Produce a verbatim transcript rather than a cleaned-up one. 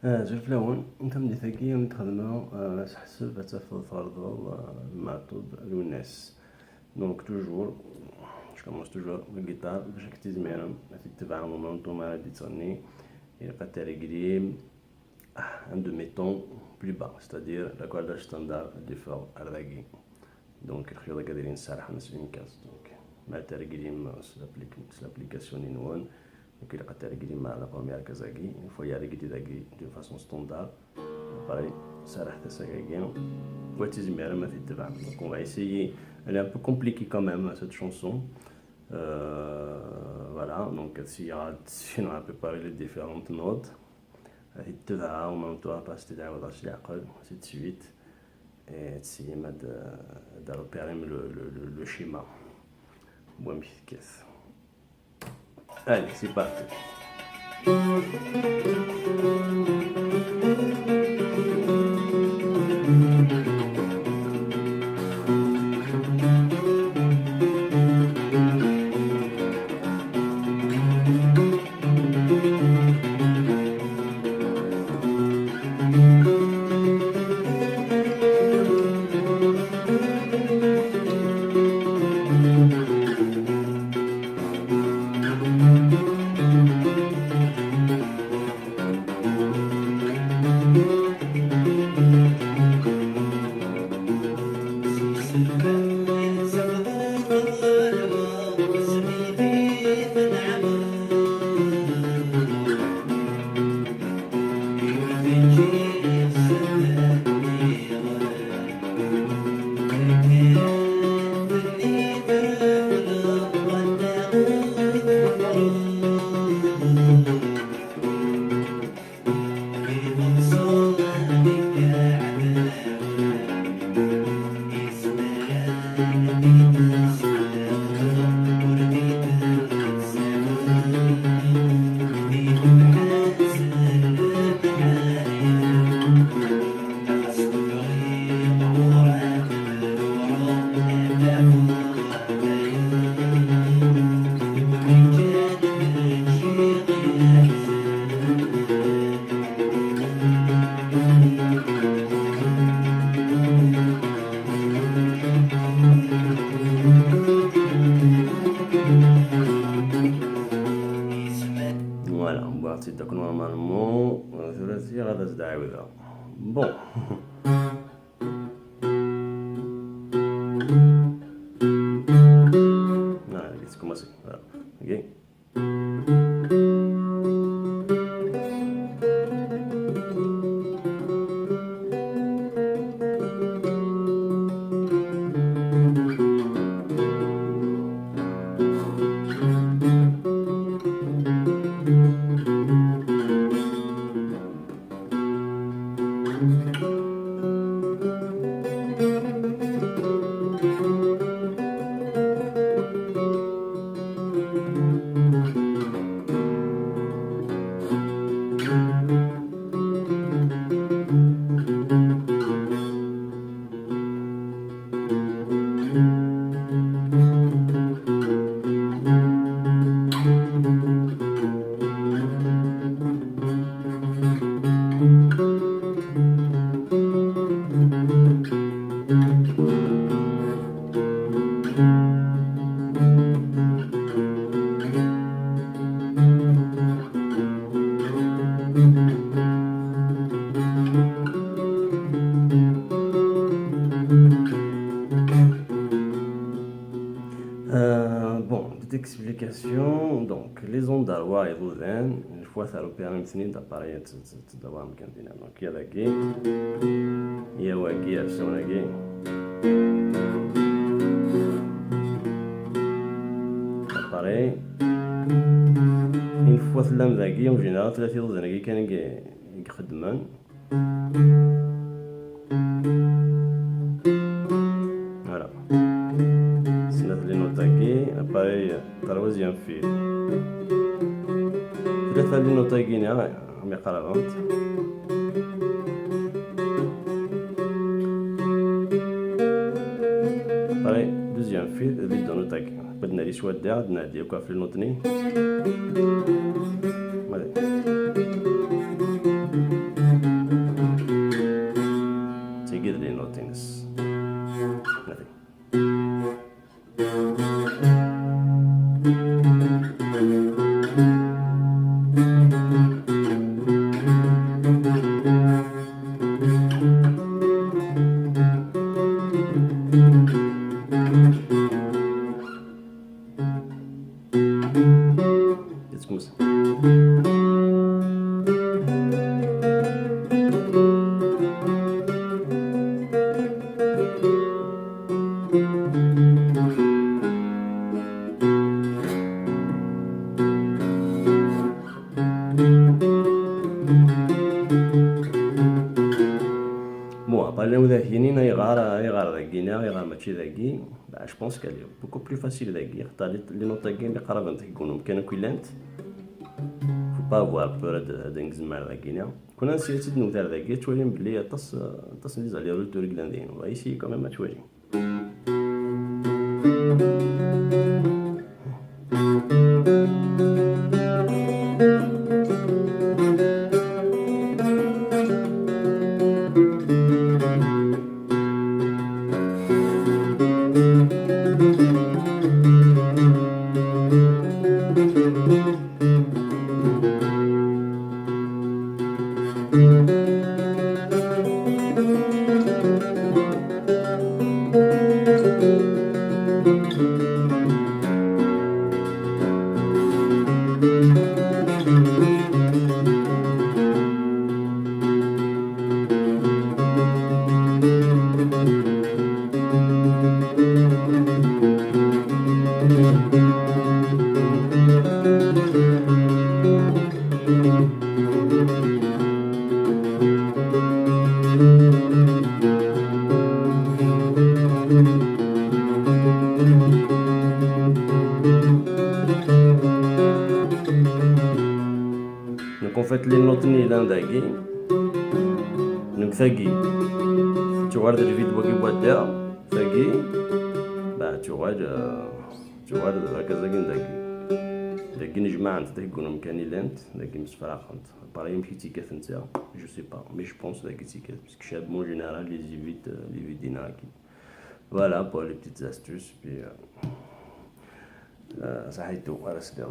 Ah, azul fell-awen. Tameddit-agi, am d-xedmeɣ, ah, seḥseb ad tafeḍ tɣelḍeḍ, ah, Meɛtub Lwennas. Donc, toujours, je commence toujours la guitare, bac ad k-tizmirem ad t-tebɛem, au moment où ara d-yettɣenni, ilaq ad targlim, ah, un demi-ton plus bas, c'est-à-dire la corde standard ad d-iffeɣ ar dagi. Donc, lxir-agi ad ilin serḥen s une case. Donc, ma terglim s l'appli-, s l'application-nwen, donc, ilaq ad terglim la première case-agi. Une fois yergel dagi d'une façon standard, après, serḥet-as agi. Wa tizmirem ad t-tebɛem. Donc, on va essayer. Elle est un peu compliquée quand même, cette chanson. Euh, voilà, donc, ad ssineɣ, ad ssineɣ à préparer les différentes notes. Ad t-tebɛeɣ, en même temps, après, ad t-id-ɛawdeɣ s leɛqel, ainsi de suite. Et essayer de, de repérer le, le, le, le schéma. Wamek tekkat. Allez, c'est parti. Voilà, wwiɣ-tt-id akk normalement. Tura ziɣ ad as-d-ɛiwdeɣ. Bon. Ah, c'est commencé. Voilà. Ok. Euh, bon, petite explication. Donc, les ondes à roi et Rosen, une fois ça repère un petit d'appareil, et cetera. Tedda war amkan dinna. Donc, ya dagi, ya wagi, ya wagi. Pareil. Une fois tellam dagi, en général, tella tiḍudan-agi kan i ixeddmen. Voilà. Snat les notes-agi, après, troisième fil. Tlata les notes-agi, hein, mi qrabent. Après, deuxième fil, les deux notes-agi. Après, nadi swadda, nadi akk ɣef les notes-nni. Voilà. Bon, après, llan wid ara k-yinin ayɣer, ayɣer dagini, ayɣer mačči dagi. Bah, je pense qu'elle est beaucoup plus facile dagi, xaṭer les, les notes-agi mi qrabent deg umkan akk i llant. Faut pas avoir peur ad, ad ngezmer dagini. Kul ansi ad tt-id-newwet ar dagi, ad twalim belli aṭas, aṭas n les allers-retours i yellan din. On va essayer quand même ad twalim. Donc, en fait, les notes-nni yellan dagi. Donc, tagi, tuɣal d lvid wagi n wadda, tagi, bah, tuɣal, euh, tuɣal d argaz-agi n dagi. Dagi nejmaɛent, dagi n umkan i llant, dagi msefraqent. Pareil, amek i tt-iga netta, je sais pas, mais je pense dagi i tt-iga, parce que cab, en général, les vids, euh, les vids-nni. Voilà pour les petites astuces, puis, euh, euh, ça a été, voilà, c'est bien.